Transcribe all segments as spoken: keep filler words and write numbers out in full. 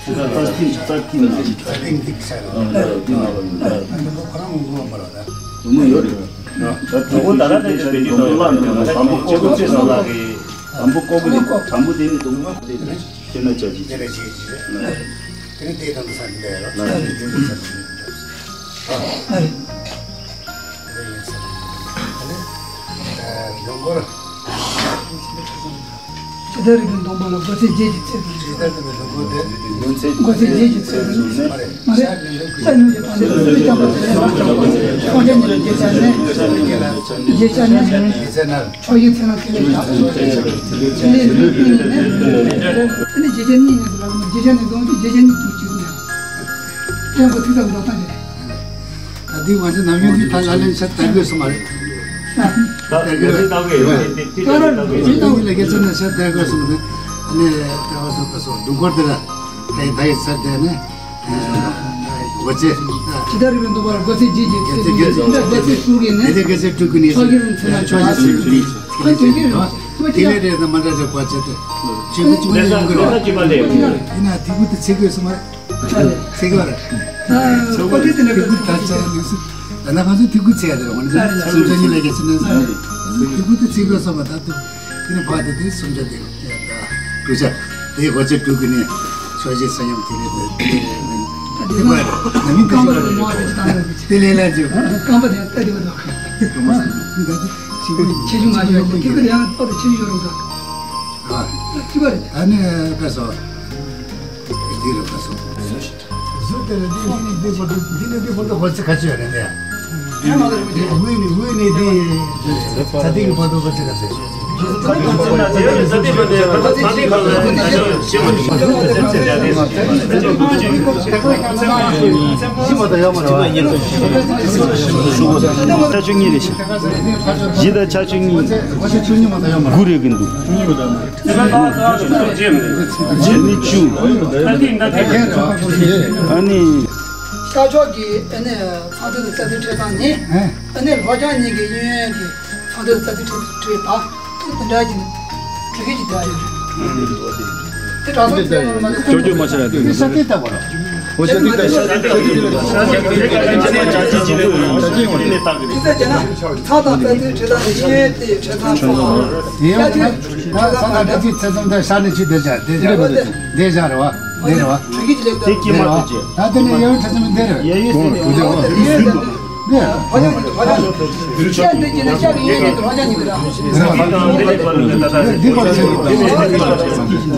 རྩ་ཐིམ་རྩ་ཐིམ་ནང་གི་ཁ་ཏིང་ཏིག་ས་རེད། ཨ་ད་དེ་མ་རེད། ད་ཁོ་རང་ངོ་མ་རེད། ད་ངོ་ཡོད་རེད། ད་དུ་གོ་ད་ར་ད་ཅི་དེ་དུ་ལ་དམ་པོ་ཀོ་ཀོ་ཅེ་ས་ལ་གི་དམ་པོ་ཀོ་ཀོ་ནི་དམ་པོ་དེ་ནི་དུ་མ་དེ་ནི་དེ་ན་ཅ་ཅི་དེ་ན་ཅི་ཅི་རེད། དེ་ནི་དེ་དང་ས་འདི་རེད། དེ་ནི་ས་འདི་རེད། ལོ་འཁོར། ཇི་ལྟར་རིག་པའི་སྡོང་པོ་ལ་སྒོ་ཚད་བརྒྱད་ཀྱི་ཚད་དུ་འཇུག་ཇི་ལྟར་རིག་པའི་སྡོང་པོ་དེ། སྒོ་ཚད་བརྒྱད་ཀྱི་ཚད་དུ་འཇུག་མ་རེད། ཤར་ནུབ་ཀྱི་ཕ་ནས་སུ་སྐྱབས་པ་དེ་ཡང་སྐྱབས་པ་དེ་ཡང་སངས་རྒྱས་ཉིད་ལ་བརྒྱད་ཆ་ནས། བརྒྱད་ཆ་ནས། ཕྱོགས་བཞིར་ཚེ་རིང་ཐིག་ལེ་བཞག་ཐིག་ལེ་ལུས་ཀུན་ནས། ཨ་ནི་བརྒྱད་ཆ་གཉིས་ནས་སུ་ལ་བརྒྱད་ཆ་ནས་བཟུང་སྟེ་བརྒྱད་ཆ་གཉིས་དུ་གཅིག་ནས། ཀྲན་གོ་ཐིག་ཚང་འགྲོ་སྟངས་ཀྱི་རེད། ད་འདི་ང་ཚོ་ནམ་རྒྱུན་འདི་ད་ལ་ལན་ཆ་དར་དགོས་སོང་མ་རེད། ད་ལ་ལན་ཆ་དར་དགོས་སོང་མ་རེད། ཨ་ནི་ད་བ་སོ་ད་སོ་སྡུག་སྐོར་དེ་ལ་ད་ཡི་ད་ཡི་ཚར་དེ་ནས་སྒོ་ཚད། ཇི་ལྟར་རིག་པའི་སྡོང་པོ་ལ་སྒོ་ཚད་བརྒྱད་ཀྱི་ཚད་དུ་འཇུག་སྒོ་ཚད་དྲུག་གི་ནས། དེ་སྒོ་ཚད་དྲུག་གི་ནས་ཕྱོགས་བཞིར་ཚེ་རིང་ཕྱོགས་བཞིར་ཚེ་རིང་ཐིག་ལེ་ཁོ་དོན་གྱི་རེད། དེ་ལས་རེད་ད་མ་འདྲ་འདྲ་སྒོ་ཚད་དེ་ཆོས་ཀྱི་ཆོས་ཀྱི་ཡོང་གི་རེད། ཡིན་ན་དེ་ཀུན་དུ་ཚེ་དགོས་སོང་མ་རེད། ཚིག་བར། ཚིག་བར། ད་ཚིག་བར་ཚིག་བར་ད་ཚིག་བར་ཚིག་བར་ད་ང་ཚོ་ཐིག་གུ་ཚིག་ཡ་དེ་རེད། སུམ་ཆ་གཉིས་ལ་རྒྱ་ཆེ་ན་ཐིག་གུ་ཚིག་གོ་སོང་བ་ད་དུ་དེ་ནི་བར་དུ་དེ་སུམ་ཆ་དེ་ད་དྲུག་ཆ་དེ་གོ་ཚེ་དྲུག་གི་ནི་ཕྱོགས་བཞི་ས་ཡོམ་དེ་ནི་དེ་དེ་བར་ན་མི་དེ་ཞིག་བར་དེ་ལས་ལ་ཇུ་རྐང་པ་དེ་ལྟ་དེ་བར་ད་ཆེ་ཆུང་མ་ཆེ་ཡོད་ཀྱི་ཐིག་གུ་དེ་ཡང་ཏོག་ཏོ་ཆེ་ཆུང་ཡོད་རུང་ད། ཨ། ཐིག་པ་རེད། ད་ནི་ཀ་སོ། འདི་རུ་ཀ་སོ། གཟུགས་དེ་ལ་འདི་འདི་ནི་འདི་བར་དུ་འདི་ནི་འདི་བར་དུ་ཧོར་ཚི་ཁ་ཆོས་རེད་ནས། དབུས་ནི་དབུས་ནི་འདི་ཚ་ཏིག་གི་བར་དུ་ཧོར་ཚི་ཁ་ཆོས། ཆ་ཆུ་གཉིས་རེད་ཤག་བཞི་དང་ཆ་ཆུ་གཉིས། དགུ་རེད་གི་འདུག་དེ་ནི་བཅུ། ཨ་ནི། ཤར་ཕྱོགས་ཀྱི་ཨ་ནི་ཚངས་ཐིག་དང་རྩ་ཐིག་འཕྲད་སྟངས་ནི། ཨ་ནི་ལྷོ་བྱང་གཉིས་ཀྱི་གཡས་གཡོན་གྱི་ཚངས་ཐིག་དང་རྩ་ཐིག་འཕྲད་འཕྲད་པ། དེ་འདྲ་གྱི་ནི་དྲུག་གི་ཅིག་འདྲ་ཡོད་རེད། དེ་དྲ་ཚོགས་ཀྱི་ཅོ་ཅོ་མ་ཆ་ཡ་དེ་ཤ་ཏིག་ལྟ་བ་ར། ཨོ་ཤ་ཏིག་ལྟ་ཤ་ཏིག་ལྟ་ཤ་ཏིག་ལྟ་ཤ་ཏིག་ལྟ་ཤ་ཏིག་ལྟ་ཤ་ཏིག་ལྟ་ཤ་ཏིག་ལྟ། ཚ་དང་ཚ་དེ་བྲེ་དང་ཤེས་ཏེ་བྲེ་དང་ཚ། དེ་ཡང་ཚ་དང་ཚ་དང་ཚ་དེ་ཚེ་ཚང་དང་ཤ་ནི་ཆུ་དེ་བྱ་དེ་བྱ་དེ་བྱ་རེད་བ། དེ་རེད་བ། དེ་ཀྱི་མ་ཏོ་ཅེ། ད་དེ་ནས་ཡང་ཚེ་ཚང་དེ་རེད། ཡ་ཡི་སི་ནི་ཡ་ཡི་སི་ནི། དེ་ལ་ཕ་ཅག་ཉིད་དུ་ཕ་ཅག་ཉིད་དུ། ཤ་འདི་ཀྱི་ནི་ཤ་གི་ཡིན་ནི་ཕ་ཅག་ཉིད་དུ་ར། དེ་པར་ཆེ་རུ་དེ་དུས་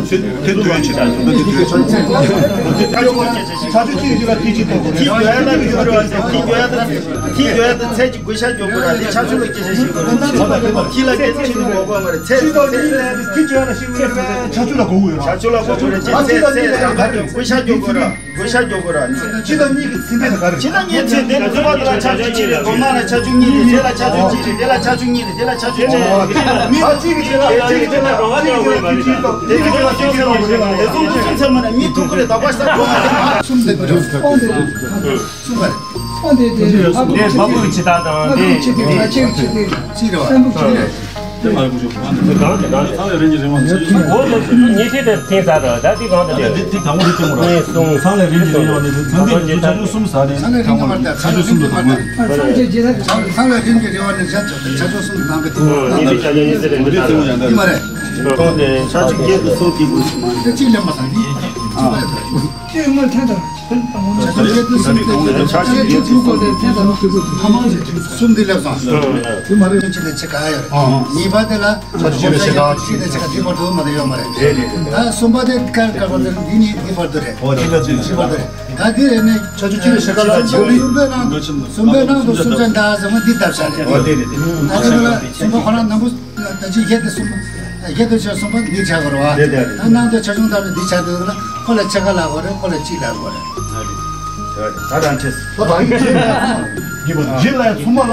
ཆེ་རུ་དེ་དུས་ཆེ་རུ་ཆ་ཆུ་ཆུ་ཡི་ལ་དེ་ཅི་ཏོ་གོ་རེ། ཁྱི་འགྱོ་ཡ་ལ་ཁྱི་འགྱོ་ཡ་ལ་ཁྱི་འགྱོ་ཡ་ལ་ཚེ་གི་དགུ་ཤ་འགྱོ་གོ་ར། དེ་ཆ་ཆུ་ལ་སྐྱེ་ཤ་ཤི་གོ་ར། ཁྱི་ལ་སྐྱེ་ཤི་ནི་མོ་གོ་མ་རེད། ཚེ་ཚེ་ཁྱི་འགྱོ་ཡ་ལ་ཤི་གོ་རེད། ཆ་ཆུ་ལ་གོ་གོ་ར། ཆ་ཆུ་ལ་གོ་གོ་རེད། ཚེ་ཚེ་ཚེ་དགུ་ཤ་འགྱོ་གོ་ར། དགུ་ཤ་འགྱོ་གོ་ར། ཁྱི་དང་གཉིས་ཀྱི་ཚེ་འདི་ལ་ག་རེ། ཁྱི་དང་གཉིས་ཚེ་འདི་ལ་ཚེ་བ་དང་ཆ་ཆུ་གཅིག་རེད། སྒོ་ནང་ལ་ཆ་ཆུ་གཉིས་རེད། དེ་ལ་ཆ་ཆུ་གཅིག་རེད། དེ་ལ་ཆ་ཆུ་གཉིས་རེད། དེ་ལ་ཆ་ཆུ་གཅིག་རེད། མི་གཅིག་གི་ཆེ་ལ་གཅིག་གི་ཆེ་ལ་རོ་བ་ཅོག་དགོས་པ་རེད། དེ་གི་ཆེ་ལ་ཅོག་ཅོག་དགོས་པ་རེད། དེ་ཚོ་ཚུན་ཚོད་མ་ན་མི་ཐུག་གི་རེད། ད་པ་ཤ་གསུམ་དེ་གསུམ་པ་རེད། ཨོ་དེ་དེ་དེ་ཕ་བུ་ཆི་ད་དང་དེ་ཕ་བུ་ཆི་ད་ཆི་དེ་ཆི་རེད་བ། སེམས་པོ་ཆི་རེད། དེ་མ་རེད་བུ་ཆུ་གང་དེ་གང་དེ་གང་དེ། ཚང་ལས་རིན་གྱི་རིང་བ་ནི་ཆ་ཆུ་གསུམ། འོ་དེ་ཉི་ཤེས་དེ་ཐེངས་ཟ་ར་ད་དེ་གང་དེ་དེ། དེ་དེ་དང་པོ་རེད་སྐྱོང་ར། གཉིས་གསུམ། ཚང་ལས་རིན་གྱི་རིང་བ་ནི་ཚང་དེ་ཆ་ཆུ་གསུམ་ཟ་རེད། ཚང་ལས་རིན་གྱི་མ་རེད། ད་ཆ་ཆུ་གསུམ་དུ་གང་རེད། ཚང་ལས་རིན་གྱི་རིང་བ་ནི་ཆ་ཆུ་གསུམ་དུ་གང་གི་དེ་ཉི་ཤེས་ཆ་ཆུ་གཉིས་ཤེས་རིན་གྱི་ཟ་ར། དེ་མ་རེད། ཆ་ཆུ་བརྒྱད་དུ་གསུམ་གྱི་དགུ་ཤེས་མ་རེད། དེ་གཅིག་ལས་མ་ཟ་ནི་གཅིག་མ་རེད། ཁྱེད་ངོ་ཐེན་དང་། ཆ་ཆུ་བརྒྱད་དུ་གསུམ་དེ་ཆ་ཆུ་བརྒྱད་དུ་གསུམ་དེ་ཐེན་དང་ཐེན་དང་ཐ་མ་ཆ་ཆུ་གསུམ་དེ་ལེགས་སོང་། དེ་མ་རེད། ཆེ་ལ་ཆེ་ག་ཡོད་རེད། གཉིས་པ་དེ་ལ་ཆ་ཆུ་ཆེ་ལ་ཆེ་ག་ཆེ་ལ་ཆེ་ག་དེ་བར་དུ་མ་དེ་ཡོད་མ་རེད། རེད་རེད་རེད། ད་གསུམ་པ་དེ་ཀར་ཀར་བར་དུ་འདི་ནི་དེ་བར་དུ་རེད། ཨོ་དེ་ལ་ཆེ་ཆེ་བར་དུ་རེད། ད་དེ་རེད་ནས་ཆ་ཆུ་ཆེ་ལ་ཆེ་ག་ལ་ཆེ། གསུམ་པའི་ནང་དུ་གསུམ་པའི་ནང་དུ་གསུམ་ཆ་འདའ་ཟེར་བ་འདི་བཏབ་བཞག་རེད། ཨོ་དེ་རེད་དེ། ད་དེ་ལ་གསུམ་པ་ཁོ་རང་ནང་པོ། ད་ཅི་བརྒྱད་དེ་གསུམ་པ། བརྒྱད་དེ་ཆ་གསུམ་པ་འདི་ཆགས་དགོས་རེད་བ། རེད་རེད་རེད། ད་ནང་དུ་ཆ་ཆུང་ལྟར་ན་འདི་ཆགས་འདུག་ན་ཁོ་ལ་ཆ་ག་ལ་དགོས་རེད། ཁོ་ལ་གཅིག་ལ་དགོས་རེད། ད་རང་ཆེས། ད་རང་གི་ཆེས། བརྒྱད་པ་བརྒྱད་ལ་ཡང་གསུམ་པ་ལ།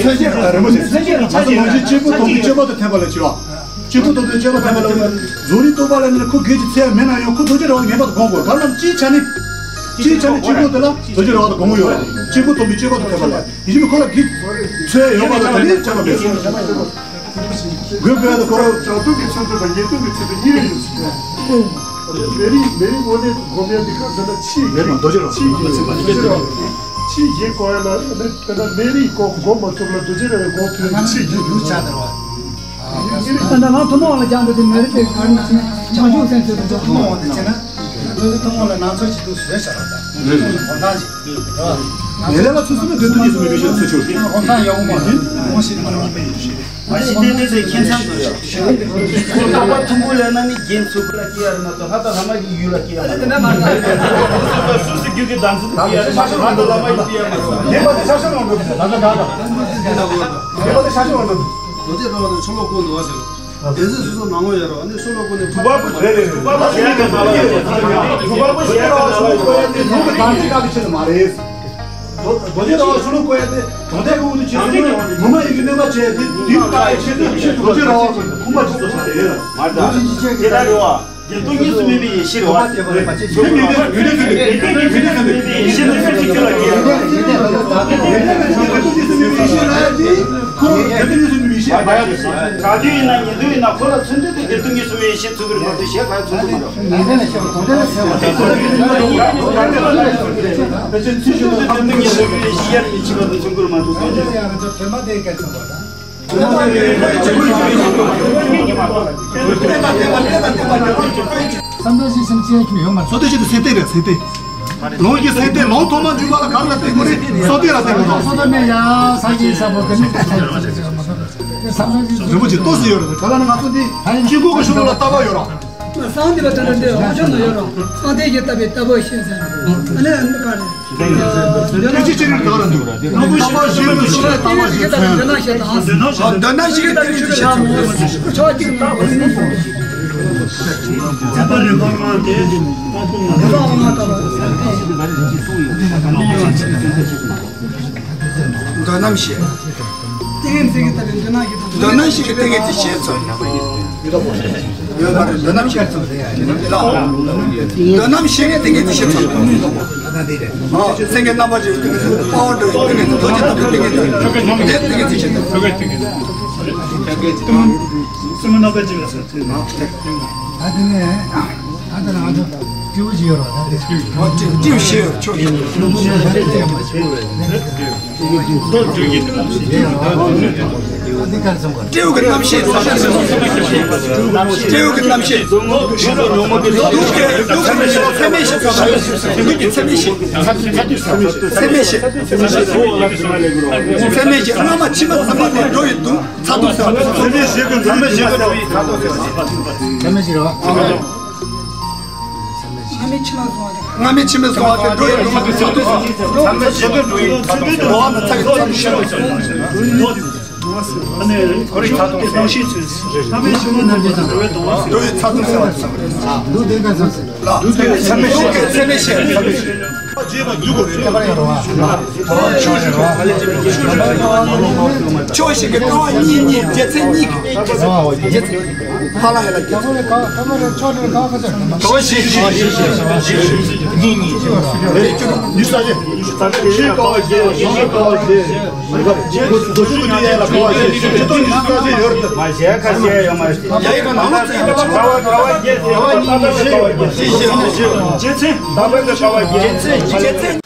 ཚད་ཆེ་ར་རིན་པོ་ཆེ། ང་ཚོ་ནང་བཞིན་གཅིག་པུ་དང་པོའི་སྤྱོད་པ་དང་མཐུན་པ་ལ་བྱེད་པ། གཅིག་པུ་དང་པོའི་སྤྱོད་པ་དང་མཐུན་པ་ལ་རྫོགས་རིམ་སྟོང་པ་ལ་ནི་ཁོ་སྒེར་གྱི་ཚད་མེད་ན་ཡང་ཁོ་རྡོ་རྗེ་ར་བ་ངེས་པར་དུ་སྒོམ་དགོས། གང་ལྟར་སྤྱིའི་ཆ་ནས། སྤྱིའི་ཆ་ནས་གཅིག་པུ་དེ་ལ་རྡོ་རྗེ་ར་བ་དང་སྒོམ་ཡོད་རེད། གཅིག་པུ་དང་པོའི་སྤྱོད་པ་དང་མཐུན་པ་ལ། ཡིན་ནའི་ཁོ་ལ་གི་ཚོད་ཡོད་པ་ལ་ད་ནི་བྱ་བ་མེད། དགོས་དགོས་ལ་ཁོ་རང་། བྱང་ཆུབ་ཀྱི་ཚུལ་དུ་དང་ཉེར་ལྡན་གྱི་ཚུལ་དུ་གཉིས་རེ་ཡོད་ཟེར། མེ་རིའི་མེ་རིའི་དབང་ལྡན་སྒོམ་ཡ་འདི་ག་ཟེར་ན་ཕྱིའི་མེ་རིའི་རྡོ་རྗེ་ར་བ། ཕྱིའི་རྡོ་རྗེ་ར་བ། ཕྱིའི་གི་སྒོམ་ཡ་ལ་ནི་དཔེར་ན་མེ་རིའི་སྒོམ་སྒོམ་མ་ཐུབ་ལ་རྡོ་རྗེ་ར་བའི་སྒོམ་ཐུབ་ན་ཕྱིའི་གི་ཡུལ་ཆགས་འདུག་བ། ད་ནང་ཐུན་མོང་ལ་སྦྱངས་འདུག་དེ་མེ་རི་དེ་གར་ན་བྱང་ཆུབ་སེམས་ཚོད་དུ་ཐུན་མོང་དེ་བྱས་ན། ཐུན་མོང་ལ་སྣ་ཚོགས་ཀྱི་དུ་བཟོས་བྱ་ར་ད། ཧོ་ཐང་ཅིག་རེད་བ། ངེས་ལེགས་ལ་ཚུལ་གསུམ་ནི་བདེན་མཐུ་གཉིས་སུ་མེད་པའི་ཕྱིར་ཚུལ་ཆོས་ཀྱི། ཧོ་ཐང་ཡག་པོ་མ་དུས་མོ་ཞིག་མ་རེད་བ། མ་གཞི་དེ་དེ་ཚོའི་ཁྱད་མཚར་དུ་ཡོད། རྟོགས་པ་མཐུན་པོ་ལས་ན་ནི་རྒྱན་ཚུལ་པོ་ལ་སྐྱེ་ཡ་རེད་མ་གཏོགས་ལྷ་དང་ལྷ་མ་ཡི་ཡུལ་ལ་སྐྱེ་ཡ་མ་རེད། སོ་སོ་རྒྱུད་ཀྱི་གདམས་ཚུལ་སྐྱེ་ཡ་རེད་མ་གཏོགས་ལྷ་དང་ལྷ་མ་ཡི་སྐྱེ་ཡ་མ་རེད། ངེས་པ་དེ་ཆ་ཤོར་ཡོང་འགྲོ། ད་ལྟ་ད་ལྟ་ངེས་པ་དེ་ཆ་ཤོར་ཡོང་འགྲོ། རྡོ་རྗེ་ར་བ་དང་ཆོ་ལོ་ཀོ་འདུག་བ་ཟེར། དེ་ཚོས་སོ་སོ་མ་ངོ་ཡ་ར་བ་ནི་སོ་ལོ་ཀོ་ནི་དུ་བ་པོ་རེད་རེད། དུ་བ་པོ་ཞེས་པའི་ལྟ་བ་ཡོད། དུ་བ་པོ་ཞེས་པའི་ལྟ་བ་ཡོད། དེ་ནང་གི་དང་ཚིག་ག་གི་ཆེད་དུ་མ་རེད། རྡོ་རྗེ་ར་བ་ཆོ་ལོ་ཀོ་ཡ་དེ་གྲོང་རྡལ་གི་དབུ་དུ་ཆེ་སོང་ནི་མུ་མ་ཡིན་གྱི་གནོད་པ་བྱས་ཏེ་དེའི་ལྟ་བའི་ཆེད་དུ་རྡོ་རྗེ་ར་བ་ཁུངས་པ་ཆེ་སོ་ཆ་རེད། མ་རེད་ད། དེ་ལྟ་རེད་བ། བདེན་སྟོང་གཉིས་སུ་མེད་པའི་ཡེ་ཤེས་རེད་བ། བདེན་སྟོང་གཉིས་སུ་མེད་པའི་ཡེ་ཤེས་ནི་སུ་ཞིག་ཁྱོད་ལ་སྐྱེས། བདེན་སྟོང་གཉིས་སུ་མེད་པའི་ཡེ་ཤེས་ལ་སྐྱེས། ཁོ་རང་བདེན་སྟོང་གཉིས་སུ་མེད་པའི་ཡེ་ཤེས་ལ་སྐྱེས། དགྲ་འདུལ་ཡིན་ན་ཉེ་འདུལ་ཡིན་ན་ཁོ་ལ་མཚོན་དོན་དུ་བདེན་སྟོང་གཉིས་སུ་མེད་པའི་ཡེ་ཤེས་མཚོན་གྱི་རེད་མ་གཏོགས་གཞན་གང་མཚོན་གྱི་མ་རེད། བདེན་སྟོང་གཉིས་སུ་མེད་པའི་ཡེ་ཤེས་ལ་སྐྱེས། ཡར་མི་ཕྱིན་པ་དང་མཚོན་གྱི་རེད་མ་གཏོགས། བསམ་གཏན་བཞི་སེམས་ཅན་ཁྱོད་ཡོང་མ་སོ་སྟོན་བཞི་དེ་སེམས་གཏན་རེད། སེམས་གཏན། ལུང་གི་སེམས་གཏན། ལུང་ཐོག་མ་འཇུག་པ་ལ་ག་རེ་ལ་བརྟེན་དགོས་རེད། སོ་སྟོན་ལ་བརྟེན་དགོས་རེད། སོ་སྟོན་མེད་ཡ་ས་ཀྱི་ས་བོ་དེ་ནི་བསམ་གཏན་བཞི། རིན་པོ་ཆེ་ཏོག་ཙམ་ཡོད་རེད། ག་ལ་ན་ང་ཚོ་འདི་དཀྱིལ་འཁོར་གྱི་གཞུང་ལུགས་ལ་ལྟ་བ་ཡོད་ར། སངས་རྒྱས་པ་དེ་འདྲ་འདི་ཧོ་ཆོ་ན་ཡོད་ར། སངས་རྒྱས་ཀྱི་ལྟ་བའི་ལྟ་བ་ཤེས་ཟེར། ཨ་ནི་ཨ་ནི་ག་རེད། ཐེག་ཆེན་ཅི་རིགས་དག་ར་འདུག་ལྟ་བ་ཞིག་ལ་ཤེས་ལྟ་བ་ཞིག་ལ་ཤེས། འདོད་ན་ཞིག་གི་ཏིང་ངེ་འཛིན་ཤེས་ཚུལ། ཕྱོགས་གཅིག་ན། འདོད་རྣམ་ཤེས། ཏིང་ངེ་འཛིན་གྱི་ལྟ་བའི་འདོད་ན་ཞིག་གི་ཏིང་ངེ་འཛིན་ཤེས་ཚུལ། ཡོད་མ་རེད། འདོད་རྣམ་ཤེས་ཚུལ་རེད་ཡ། འདོད་རྣམ་ཤེས་ཀྱི་ཏིང་ངེ་འཛིན་ཤེས་ཚུལ། སེམས་ཀྱི་རྣམ་པར་འབྱེད་པའི་ཏིང་ངེ་འཛིན། དཔའ་བ་འགྲོ་བའི་ཏིང་ངེ་འཛིན། རྡོ་རྗེ་ལྟ་བུའི་ཏིང་ངེ་འཛིན། དེ་ཏིང་ངེ་འཛིན་ཤེས་ཚུལ། ད་དེ་ནས་ད་ལྟ་ང་ཚོ་སྤྲེའུ་ཅིག་ཡོད་རེད། ད་དེ་སྤྲེའུ་ཞིག་ཡོད། ཆོག་གི། སྤྲེའུ་གི་རྣམ་ཤེས། སྤྲེའུ་གི་རྣམ་ཤེས། སྡུག་གི་སྡུག་གི་ཚད་མེད་ཤེས། སྡུག་གི་ཚད་མེད་ཤེས། ཚད་མེད་ཤེས། ཚད་མེད་ཤེས། སྔ་མ་ཕྱི་མ་ཚང་མ་དེ་འགྲོ་ཡི་སྡུག་ཚ་གདུག་ཚ་གདུག་ཚ་གདུག་ཚ་གདུག་ཚད་མེད་ཤེས་རེད་བ། སྔ་མའི་ཕྱི་མ་བཟུང་བ་དང་། སྔ་མའི་ཕྱི་མ་བཟུང་བ་དང་འགྲོ་ཡི་སྡུག་ཚ་གདུག་ཚ་གདུག་ཚ་གདུག་ཚ་གདུག་འགྲོ་བ་ན་ཚ་གི་ཚ་གདུག་ཤེས་རེད་བ། ཨ་ནི་ཁོ་རེ་ཚ་གདུག་ཚ་གདུག་ཤེས་ཚུལ། སྔ་མའི་ཕྱི་མ་རྣམ་འབྱེད་དང་འགྲོ་བའི་གདུང་བ་ཟེར། འགྲོ་ཡི་ཚ་གདུག་ཚ་གདུག་ཚ་གདུག་ཚད་མེད་ཤེས། ཚད་མེད་ཤེས། ཕྱོགས་བཞི་གི་ལྟ་བ་གཉིས་གཉིས་རྒྱལ་ཚད་གཉིས་ཀྱི་ཕ་ལ་ཡ་ལ་རྒྱལ་ཚད། གྲོགས་བཞི་བཞི་བཞི་བཞི་བཞི། ཉི་ཤུ་རྩ་བཞི། ཉི་ཤུ་རྩ་བཞི། ཤེས་དཀའ་བ་བརྒྱད། ཤེས་དཀའ་བ་བརྒྱད། མ་གཞས་ཁ་ཤས་ཡོད་རེད། ཡ་ཡི་ག་ནང་ཚོ་ཡོད་རེད། མ་གཞས་ཁ་ནང་ཚོ་ཡོད་རེད། ཀ་བ་ཀ་བ་བརྒྱད་ཟེར་ཡོད་རེད། ཀ་བ་ཀ་བ་བརྒྱད། ཤེས་ཤེས་ཤེས་ཤེས། ཀ་བ་ཀ་བ་བརྒྱད།